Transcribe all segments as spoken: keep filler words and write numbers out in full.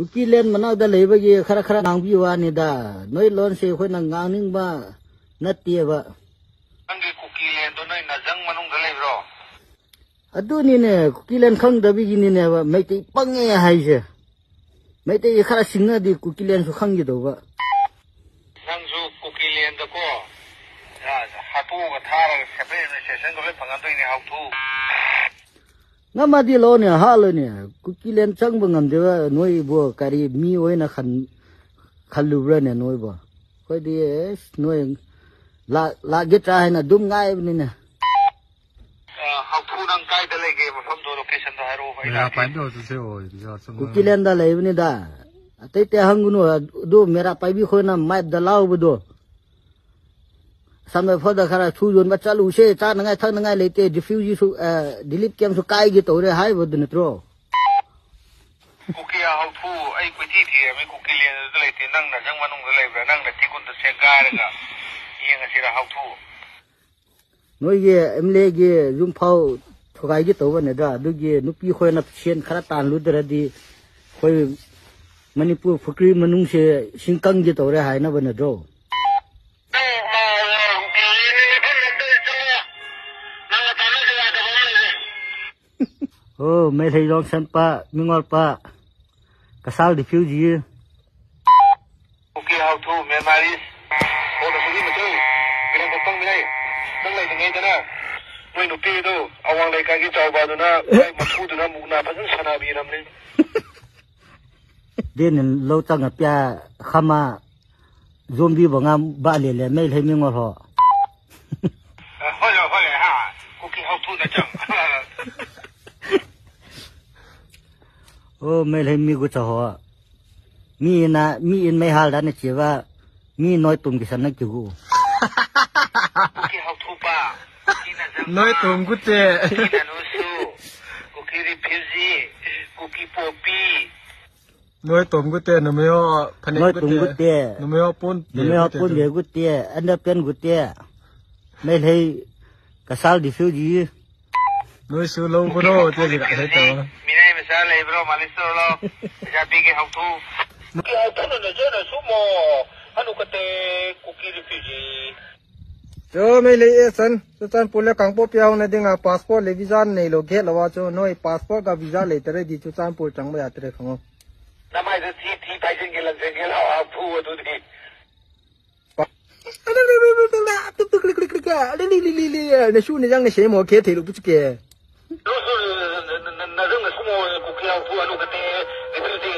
ꯀꯨꯀꯤꯂꯦꯟ ꯃꯅꯥꯛꯇ ꯂꯩꯕꯒꯤ ꯈꯔ ꯈꯔ ꯉꯥꯡꯕꯤꯕ ꯋꯥꯅꯤꯗ꯫ ꯅꯣꯏ ꯂꯣꯟꯁꯦ ꯑꯩꯈꯣꯏꯅ ꯉꯥꯡꯅꯤꯡꯕ ꯅꯠꯇꯦꯕ꯫ ꯅꯪꯒꯤ ꯀꯨꯀꯤꯂꯦꯟꯗꯣ ꯅꯣꯏ ꯅꯖꯪ ꯃꯅꯨꯡꯗ ꯂꯩꯕ꯭ꯔꯣ? ꯑꯗꯨꯅꯤꯅꯦ, ꯀꯨꯀꯤꯂꯦꯟ ꯈꯪꯗꯕꯤꯒꯤꯅꯤꯅꯦꯕ ꯃꯩꯇꯩ ꯄꯪꯉꯦ ꯍꯥꯏꯁꯦ꯫ ꯃꯩꯇꯩ ꯈꯔ ꯁꯤꯡꯉꯗꯤ ꯀꯨꯀꯤꯂꯦꯟꯁꯨ ꯈꯪꯈꯤꯗꯧꯕ꯫ ꯅꯪꯁꯨ ꯀꯨꯀꯤꯂꯦꯟꯗꯀꯣ, ꯑ, ꯍꯥꯠꯇꯣꯛꯑꯒ ꯊꯥꯔꯒ separate administrationꯒ ꯂꯣꯏ ꯐꯪꯍꯟꯗꯣꯏꯅꯦ, ꯍꯥꯎꯊꯨ꯫ ꯉꯝꯃꯗꯤ ꯂꯧꯅꯦ, ꯍꯥꯠꯂꯣꯅꯦ꯫ ꯀꯨꯀꯤꯂꯦꯟ ꯆꯪꯕ ꯉꯝꯗꯦꯕ ꯅꯣꯏꯕꯨ ꯀꯔꯤ ꯃꯤ ꯑꯣꯏꯅ ꯈꯟ-, ꯈꯜꯂꯨꯕ꯭ꯔꯥꯅꯦ ꯅꯣꯏꯕꯨ? ꯑꯩꯈꯣꯏꯗꯤ ꯑꯦꯁ, ꯅꯣꯏ ꯂꯥꯛ-, ꯂꯥꯛꯒꯗ꯭ꯔꯥ ꯍꯥꯏꯅ ꯑꯗꯨꯝ ꯉꯥꯏꯕꯅꯤꯅꯦ꯫ ꯑ, ꯍꯥꯎꯊꯨ, ꯅꯪ ꯀꯥꯏꯗ ꯂꯩꯒꯦ? ꯃꯐꯝꯗꯣ, locationꯗꯣ ꯍꯥꯏꯔꯛꯑꯣ, ꯑꯩ ꯃꯦꯔꯥ ꯂꯥꯛꯀꯦ꯫ ꯄꯥꯏꯕ ꯍꯧꯔꯁꯦ, ꯑꯣ, ꯌꯥ, ꯆꯨꯝꯃꯦ꯫ ꯀꯨꯀꯤꯂꯦꯟꯗ ꯂꯩꯕꯅꯤꯗ꯫ ꯑꯇꯩ ꯑꯇꯩ ꯍꯪꯒꯅꯨ, ꯑꯗꯨ ꯃꯦꯔꯥ ꯄꯥꯏꯕꯤ ꯈꯣꯏꯅ ꯃꯥꯏꯞꯗ ꯂꯥꯎꯕꯗꯣ꯫ ꯑꯁꯥꯝ ꯔꯥꯏꯐꯜꯗ ꯈꯔ ꯊꯨ ꯌꯣꯟꯕ ꯆꯠꯂꯨꯁꯦ, ꯆꯥꯅꯉꯥꯏ ꯊꯛꯅꯉꯥꯏ ꯂꯩꯇꯦ, ꯗꯤꯐ꯭ꯌꯨꯖꯤꯁꯨ, ꯑ, ꯗꯤꯂꯤꯠ ꯀꯦꯝꯁꯨ ꯀꯥꯏꯒꯦ ꯇꯧꯔꯦ ꯍꯥꯏꯕꯗꯨ ꯅꯠꯇ꯭ꯔꯣ? ꯀꯨꯀꯤ ꯍꯥꯎꯊꯨ, ꯑꯩ ꯀꯣꯏꯊꯤ ꯊꯤꯔꯝꯃꯤ, ꯀꯨꯀꯤꯂꯦꯟꯗꯨꯗ ꯂꯩꯇꯦ, ꯅꯪ ꯅꯖꯪ ꯃꯅꯨꯡꯗ ꯂꯩꯕ꯭ꯔꯥ? ꯅꯪ ꯅꯊꯤꯒꯨꯟꯗ ꯁꯦꯒꯥꯏꯔꯒ ꯌꯦꯡꯉꯁꯤꯔ, ꯍꯥꯎꯊꯨ? ꯅꯣꯏꯒꯤ ꯑꯦꯝ ꯑꯦꯜ ꯑꯦꯒꯤ ꯌꯨꯝꯐꯥꯎ ꯊꯨꯒꯥꯏꯒꯦ ꯇꯧꯕ ꯅꯠꯇ꯭ꯔꯥ? ꯑꯗꯨꯒꯤ ꯅꯨꯄꯤ ꯈꯣꯏꯅ ꯁꯦꯟ ꯈꯔ ꯇꯥꯟꯂꯨꯗ꯭ꯔꯗꯤ ꯑꯩꯈꯣꯏ ꯃꯅꯤꯄꯨꯔ ꯐꯨꯀ꯭ꯔꯤ ꯃꯅꯨꯡꯁꯦ ꯏꯁꯤꯡ ꯀꯪꯒꯦ ꯇꯧꯔꯦ ꯍꯥꯏꯅꯕ ꯅꯠꯇ꯭ꯔꯣ? ꯑꯣ, ꯃꯦꯊꯩꯔꯣꯡ ꯁꯟꯄ, ꯃꯤꯉꯣꯜꯄ, ꯀꯁꯥꯜ ꯗꯤꯐ꯭ꯌꯨꯖꯤ꯫ ꯀꯨꯀꯤ ꯍꯥꯎꯊꯨ, ꯃꯦꯟꯃꯥꯔꯤꯁ, ꯐꯣꯟ ꯑꯁꯨꯛꯀꯤ ꯃꯇꯨꯡ ꯃꯤꯔꯝ ꯀꯣꯛꯄ ꯃꯤꯅꯩ꯫ ꯅꯪ ꯂꯩꯔꯤꯉꯩꯗꯅ ꯃꯣꯏ ꯅꯨꯄꯤꯗꯨ ꯑꯋꯥꯡ ꯂꯩꯀꯥꯏꯒꯤ ꯆꯥꯎꯕꯗꯨꯅ ꯃꯥꯏ ꯃꯄꯨꯗꯨꯅ ꯃꯨꯛꯅꯥ ꯐꯖꯅ ꯁꯥꯟꯅꯕꯤꯔꯝꯂꯦ꯫ ꯗꯦꯅꯤꯟ ꯂꯧ ꯆꯪꯉ ꯄꯤꯌꯥ ꯈꯃ ꯌꯣꯝꯕꯤꯕ ꯉꯝꯕ ꯂꯦꯂꯦ ꯃꯩ ꯂꯩ ꯃꯤꯉꯣ ꯍꯣ꯫ ꯍꯣꯏ, ꯍꯣꯏ, ꯍꯥ꯫ ꯀꯨꯀꯤ ꯍꯥꯎꯊꯨꯅ ꯆꯪ꯫ ꯑꯣ, ꯃꯩ ꯂꯩ ꯃꯤ ꯒꯨꯆ ꯍꯣ꯫ ꯃꯤ ꯏꯟ, ꯃꯤ ꯏꯟ ꯃꯩ ꯍꯥꯜꯗꯅ ꯆꯦꯕ, ꯃꯤ ꯅꯣꯏ ꯇꯨꯝꯒꯤ ꯁꯟꯅ ꯀꯤꯒꯨ꯫ ꯀꯨꯀꯤ ꯍꯥꯎꯊꯨꯄ, ꯀꯨꯀꯤꯅ ꯆꯪꯕ, ꯅꯣꯏ ꯇꯨꯝꯒꯨꯠꯇꯦ꯫ ꯀꯨꯀꯤ ꯅꯅꯨꯁꯨ, ꯀꯨꯀꯤ ꯔꯤꯐ꯭ꯌꯨꯖꯤ, ꯀꯨꯀꯤ ꯄꯣꯄꯤ꯫ ꯅꯣꯏ ꯇꯨꯝꯒꯨꯠꯇꯦ, ꯅꯨꯃꯤꯌꯣ ꯐꯅꯦꯛ ꯅꯣꯏ ꯒꯨꯠꯇꯦ꯫ ꯇꯨꯝꯒꯨꯠꯇꯦ꯫ ꯅꯨꯃꯤꯌꯣ ꯄꯨꯟ ꯅꯨꯃꯤꯌꯣ ꯄꯦꯒꯨꯠꯇꯦ ꯄꯨꯟ ꯑꯗꯨ꯫ ꯕꯦꯒꯨꯠꯇꯦ, ꯑꯟꯗ ꯄꯦꯟ ꯒꯨꯠꯇꯦ꯫ ꯃꯩ ꯂꯩ ꯀꯁꯥꯜ ꯗꯤꯐ꯭ꯌꯨꯖꯤ꯫ ꯅꯣꯏꯁꯨ ꯂꯧꯕ꯭ꯔꯣ? ꯇꯦꯖꯤ ꯀꯥ ꯍꯦꯛ ꯇꯧꯔꯣ꯫ ꯃꯤꯅꯥꯏ ꯃꯆꯥ ꯄꯩꯁꯥ ꯂꯩꯕ꯭ꯔꯣ? ꯃꯥꯂꯤꯁ ꯇꯧꯔꯣ꯫ ꯄꯩꯁꯥ ꯄꯤꯒꯦ, ꯍꯥꯎꯊꯨ꯫ ꯀꯌꯥ ꯊꯨꯅ ꯅꯖꯅ ꯁꯨꯃꯣ? ꯍꯅꯨ ꯀꯇꯦ ꯀꯨꯀꯤ ꯔꯤꯐ꯭ꯌꯨꯖꯤ꯫ ꯆꯣ ꯃꯩ ꯂꯩ ꯑꯦ ꯁꯟ꯫ ꯆꯨꯔꯆꯥꯟꯄꯨꯔ ꯂ ꯀꯥꯡꯄꯣꯛꯄꯤ ꯌꯥꯎꯅꯗꯤ ꯉꯥ ꯄꯥꯁꯄꯣꯔꯠ ꯂꯩ ꯚꯤꯖꯥ ꯅꯩ ꯂꯣ ꯒꯦꯠ ꯂꯋꯥ ꯆꯣ꯫ ꯅꯣꯏ ꯄꯥꯁꯄꯣꯔꯠꯀ ꯚꯤꯖꯥ ꯂꯩꯇꯔꯗꯤ ꯆꯨꯔꯆꯥꯟꯄꯨꯔ ꯆꯪꯕ ꯌꯥꯗ꯭ꯔꯦ ꯈꯪꯉꯣ꯫ ꯅꯃꯥꯏꯗ ꯊꯤ ꯊꯤ ꯐꯥꯏꯖꯤꯟꯒꯦ ꯂꯪꯖꯟꯒꯦ ꯂꯥꯎ ꯍꯥꯞꯐꯨ ꯑꯗꯨꯗꯤ꯫ ꯅꯁꯨ ꯅꯌꯥꯡꯅ ꯁꯦꯝꯃꯣ ꯈꯦ ꯊꯩꯔꯨꯛ ꯄꯨꯆꯨꯀꯦ꯫ ꯅꯖꯪꯅ ꯁꯨꯃꯣ ꯀꯨꯀꯤ ꯍꯥꯎꯊꯨ ꯍꯅꯨ ꯀꯇꯦ ꯔꯤꯐ꯭ꯌꯨꯖꯤ꯫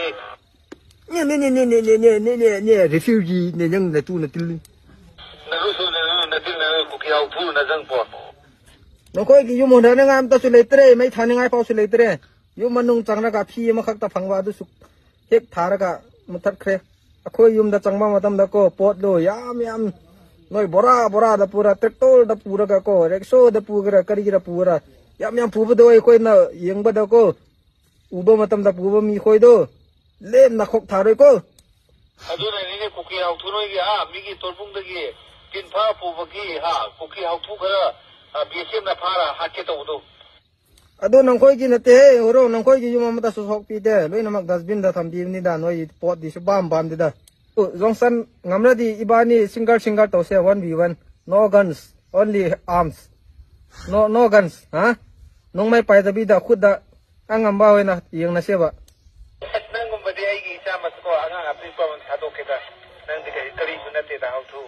ꯅꯦ ꯅꯦ ꯅꯦ ꯅꯦ ꯅꯦ ꯅꯦ ꯅꯦ ꯅꯦ ꯅꯦ ꯔꯤꯐ꯭ꯌꯨꯖꯤ ꯅꯦ ꯅꯪ ꯅꯇꯨ ꯅꯇꯤꯜ꯫ ꯅꯔꯨꯁꯨ ꯅꯔꯨ ꯅꯇꯤꯜ ꯅꯔꯨ ꯀꯨꯀꯤ ꯍꯥꯎꯊꯨ ꯅꯖꯪ ꯄꯣ꯫ ꯅꯈꯣꯏꯒꯤ ꯌꯨꯝ ꯍꯣꯟꯅꯅꯤꯡꯉꯥꯏ ꯑꯝꯇꯁꯨ ꯂꯩꯇ꯭ꯔꯦ, ꯃꯩ ꯊꯥꯅꯤꯡꯉꯥꯏ ꯐꯥꯎꯁꯨ ꯂꯩꯇ꯭ꯔꯦ꯫ ꯌꯨꯝ ꯃꯅꯨꯡ ꯆꯪꯂꯒ ꯐꯤ ꯑꯃꯈꯛꯇ ꯐꯪꯕ ꯑꯗꯨꯁꯨ ꯍꯦꯛ ꯊꯥꯔꯒ ꯃꯨꯊꯠꯈ꯭ꯔꯦ꯫ ꯑꯩꯈꯣꯏ ꯌꯨꯝꯗ ꯆꯪꯕ ꯃꯇꯝꯗ ꯀꯣ, ꯄꯣꯠꯂꯣ ꯌꯥꯝ ꯌꯥꯝ ꯅꯣꯏ ꯕꯣꯔꯥ ꯕꯣꯔꯥꯗ ꯄꯨꯔ, ꯇ꯭ꯔꯦꯛꯇꯣꯔꯗ ꯄꯨꯔꯒ ꯀꯣ, ꯔꯦꯛꯁꯣꯗ ꯄꯨꯒꯦꯔꯥ ꯀꯔꯤꯒꯤꯔ ꯄꯨꯒꯦꯔꯥ, ꯌꯥꯝ ꯌꯥꯝ ꯄꯨꯕꯗꯣ ꯑꯩꯈꯣꯏꯅ ꯌꯦꯡꯕꯗ ꯀꯣ, ꯎꯕ ꯃꯇꯝꯗ ꯄꯨꯕ ꯃꯤꯈꯣꯏꯗꯣ ꯂꯦꯝꯅ ꯈꯣꯛ ꯊꯥꯔꯣꯏꯀꯣ꯫ ꯑꯗꯨꯅꯅꯤꯅꯦ ꯀꯨꯀꯤ ꯍꯥꯎꯊꯨ ꯅꯣꯏꯒꯤ, ꯑꯥ, ꯃꯤꯒꯤ ꯇꯣꯔꯕꯨꯡꯗꯒꯤ ꯇꯤꯟꯐꯥ ꯄꯨꯕꯒꯤ, ꯍꯥ, ꯀꯨꯀꯤ ꯍꯥꯎꯊꯨ ꯈꯔ, ꯑ, ꯕꯤ ꯑꯦꯁ ꯑꯦꯐꯅ ꯐꯥꯔ ꯍꯥꯠꯀꯦ ꯇꯧꯕꯗꯣ꯫ ꯑꯗꯣ ꯅꯈꯣꯏꯒꯤ ꯅꯠꯇꯦꯍꯦ, ꯍꯣꯔꯣ, ꯅꯈꯣꯏꯒꯤ ꯌꯨꯝ ꯑꯃꯠꯇꯁꯨ ꯁꯣꯛꯄꯤꯗꯦ, ꯂꯣꯏꯅꯃꯛ ꯗꯁꯕꯤꯟꯗ ꯊꯝꯕꯤꯕꯅꯤꯗ, ꯅꯣꯏ ꯄꯣꯠꯇꯤ ꯁꯨꯄꯥꯝ ꯄꯥꯝꯗꯦꯗ꯫ ꯑꯣ, ꯖꯣꯟꯁꯟ, ꯉꯝꯔꯗꯤ ꯏꯕꯥꯅꯤ ꯁꯤꯡꯒꯜ ꯁꯤꯡꯒꯜ ꯇꯧꯁꯦ, one V one. No guns, only arms. No, no guns, ꯍꯥ? ꯅꯣꯡꯃꯩ ꯄꯥꯏꯗꯕꯤꯗ ꯈꯨꯠꯇ ꯑꯉꯝꯕ ꯑꯣꯏꯅ ꯌꯦꯡꯅꯁꯦꯕ꯫ ꯑꯁ, ꯅꯪꯒꯨꯝꯕꯗꯤ ꯑꯩꯒꯤ ꯏꯆꯥ ꯃꯁꯨꯀꯣ, ꯑꯉꯥꯡ ꯑꯄꯤꯛꯄ ꯑꯃ ꯊꯥꯗꯣꯛꯀꯦꯗ꯫ ꯅꯪꯗꯤ ꯀꯔꯤ, ꯀꯔꯤꯁꯨ ꯅꯠꯇꯦꯗ, ꯍꯥꯎꯊꯨ꯫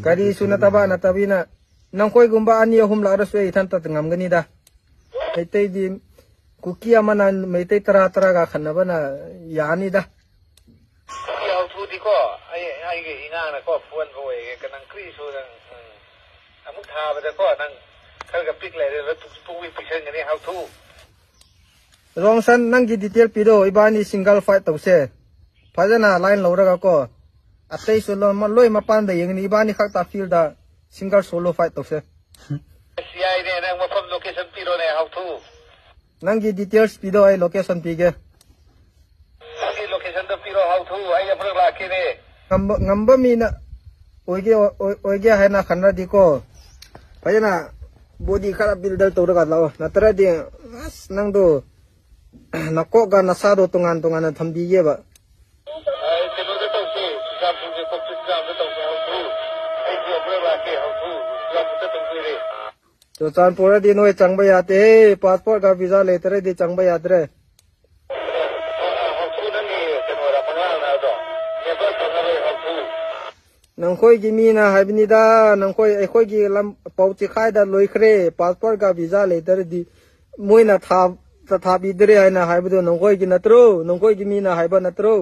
ꯀꯔꯤꯁꯨ ꯅꯠꯇꯕ ꯅꯠꯇꯕꯤꯅ, ꯅꯈꯣꯏꯒꯨꯝꯕ ꯑꯅꯤ ꯑꯍꯨꯝ ꯂꯥꯛꯔꯁꯨ ꯑꯩ ꯏꯊꯟꯇ ꯉꯝꯒꯅꯤꯗ꯫ ꯃꯩꯇꯩꯗꯤ ꯀꯨꯀꯤ ꯑꯃꯅ ꯃꯩꯇꯩ ꯇꯔꯥ ꯇꯔꯥꯒ ꯈꯟꯅꯕꯅ ꯌꯥꯅꯤꯗ꯫ ꯀꯨꯀꯤ ꯍꯥꯎꯊꯨꯗꯤꯀꯣ, ꯑꯩ, ꯑꯩꯒꯤ ꯏꯉꯥꯡꯅꯀꯣ ꯐꯨꯍꯟꯕ ꯑꯣꯏꯒꯦ, ꯅꯪ ꯀꯔꯤꯁꯨ ꯅꯪ, ꯎꯝ, ꯑꯃꯨꯛ ꯊꯥꯕꯗꯀꯣ, ꯅꯪ ꯈꯔꯒ ꯄꯤꯛ ꯂꯩꯔꯦ, ꯄꯨꯛ-, ꯄꯨꯛ ꯄꯤꯛ ꯄꯤꯛꯁꯟꯒꯅꯤ ꯍꯥꯎꯊꯨ꯫ ꯔꯣꯡꯁꯟ, ꯅꯪꯒꯤ ꯗꯤꯇꯦꯜ ꯄꯤꯔꯣ, ꯏꯕꯥꯅꯤ ꯁꯤꯡꯒꯜ ꯐꯥꯏꯠ ꯇꯧꯁꯦ꯫ ꯐꯖꯅ ꯂꯥꯏꯟ ꯂꯧꯔꯒ ꯀꯣ, ꯑꯇꯩꯁꯨ ꯂꯣꯏ ꯃ-, ꯂꯣꯏ ꯃꯄꯥꯟꯗ ꯌꯦꯡꯒꯅꯤ, ꯏꯕꯥꯅꯤ ꯈꯛꯇ ꯐꯤꯜꯗ ꯁꯤꯡꯒꯜ ꯁꯣꯂꯣ ꯐꯥꯏꯠ ꯇꯧꯁꯦ꯫ ꯑꯁ, ꯌꯥꯏꯅꯦ, ꯅꯪ ꯃꯐꯝ ꯂꯣꯀꯦꯁꯟ ꯄꯤꯔꯣꯅꯦ, ꯍꯥꯎꯊꯨ꯫ ꯅꯪꯒꯤ ꯗꯤꯇꯦꯜꯁ ꯄꯤꯗꯣ, ꯑꯩ ꯂꯣꯀꯦꯁꯟ ꯄꯤꯒꯦ꯫ ꯅꯪꯒꯤ ꯂꯣꯀꯦꯁꯟꯗꯣ ꯄꯤꯔꯣ, ꯍꯥꯎꯊꯨ, ꯑꯩ ꯑꯃꯨꯔꯛ ꯂꯥꯛꯀꯦꯅꯦ꯫ ꯉꯝꯕ, ꯉꯝꯕ ꯃꯤꯅ ꯑꯣꯏꯒꯦ, ꯑꯣꯏ-, ꯑꯣꯏꯒꯦ ꯍꯥꯏꯅ ꯈꯟꯅꯗꯤꯀꯣ, ꯐꯖꯅ ꯕꯣꯗꯤ ꯈꯔ ꯕꯤꯜꯗꯔ ꯇꯧꯔꯒ ꯂꯥꯛꯑꯣ, ꯅꯠꯇ꯭ꯔꯗꯤ ꯑꯁ ꯅꯪꯗꯣ ꯅꯀꯣꯛꯀ ꯅꯁꯥꯗꯣ ꯇꯣꯉꯥꯟ ꯇꯣꯉꯥꯟꯅ ꯊꯝꯕꯤꯒꯦꯕ꯫ ꯑꯩ ꯀꯩꯅꯣꯗ ꯇꯧꯁꯦ, ꯆꯨꯔꯆꯥꯟꯄꯨꯔꯒꯤ ꯀꯣꯛꯆꯤꯛ ꯒ꯭ꯔꯥꯝꯗ ꯇꯧꯁꯦ ꯍꯥꯎꯊꯨ꯫ ꯑꯩꯁꯨ ꯑꯃꯨꯔꯛ ꯂꯥꯛꯀꯦ ꯍꯥꯎꯊꯨ꯫ ꯆꯨꯔꯆꯥꯟꯄꯨꯔ ꯆꯠꯇꯕ ꯀꯨꯏꯔꯦ꯫ ꯆꯨꯔꯆꯥꯟꯄꯨꯔꯗꯤ ꯅꯣꯏ ꯆꯪꯕ ꯌꯥꯗꯦ꯫ ꯄꯥꯁꯄꯣꯔꯠꯀ ꯚꯤꯖꯥ ꯂꯩꯇ꯭ꯔꯗꯤ ꯆꯪꯕ ꯌꯥꯗ꯭ꯔꯦ꯫ ꯍꯥꯎꯊꯨ ꯅꯪꯒꯤ ꯀꯩꯅꯣꯔ ꯃꯉꯥꯜꯅ ꯑꯗꯣ ꯅꯦꯕꯔ ꯐꯪꯉꯔꯣꯏ ꯍꯥꯎꯊꯨ꯫ ꯅꯈꯣꯏꯒꯤ ꯃꯤꯅ ꯍꯥꯏꯕꯅꯤꯗ, ꯅꯈꯣꯏ ꯑꯩꯈꯣꯏꯒꯤ ꯂꯝ ꯄꯥꯎ ꯆꯦꯈꯥꯏꯗ ꯂꯣꯏꯈ꯭ꯔꯦ꯫ ꯄꯥꯁꯄꯣꯔꯠꯀ ꯚꯤꯖꯥ ꯂꯩꯇ꯭ꯔꯗꯤ ꯃꯣꯏꯅ ꯊꯥ-, ꯊꯥꯕꯤꯗ꯭ꯔꯦ ꯍꯥꯏꯅ ꯍꯥꯏꯕꯗꯣ ꯅꯈꯣꯏꯒꯤ ꯅꯠꯇ꯭ꯔꯣ? ꯅꯈꯣꯏꯒꯤ ꯃꯤꯅ ꯍꯥꯏꯕ ꯅꯠꯇ꯭ꯔꯣ?